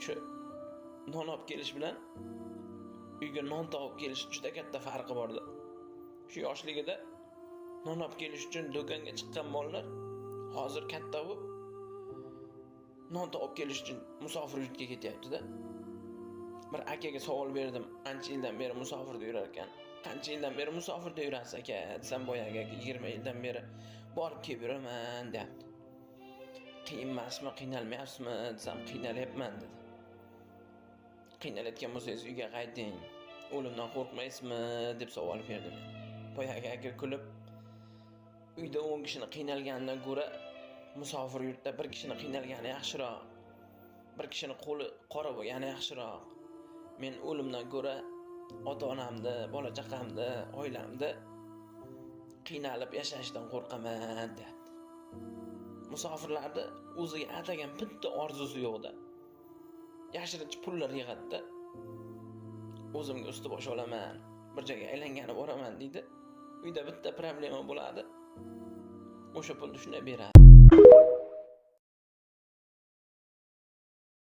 Shu non olib kelish bilan uyga non topib kelish juda katta farqi borda. Shu yoshligida non olib kelish uchun do'konga chiqqan bolalar hozir katta bo'lib non topib kelish uchun musofir yurtga ketyapti-da. Bir akaga savol berdim, ancha yildan beri musofirda yurar ekan. Qancha yildan beri musofirda yurasiz, aka, desam, boyagi aka 20 yildan beri borib kelib yuraman, deyapti. Qiyin emasmi, qiynalmayapsizmi, desam, qiynalyapman, dedi. Qiynalayotgan bo'lsangiz, uyga qayting. O'limdan qo'rqmaysizmi, deb savol berdim. Boyagi aka kulib, uyda 10 kishini qiynalganidan ko'ra musofir yurtda bir kishini qiynalgani yaxshiroq. Bir kishini qo'li qora bo'lgani yaxshiroq. Men o'limdan ko'ra ota-onamni, bola chaqamni, oilamni qiynalib yashashdan qo'rqaman, deyapti. Musofirlarda o'ziga atagan bitta orzusi yo'qda. Yashirincha pullar yig'adi-da. O'zimga usti bosh olaman, bir joyga aylangani boraman, deydi. Uyda bitta problema bo'ladi. O'sha pulni shunday beradi.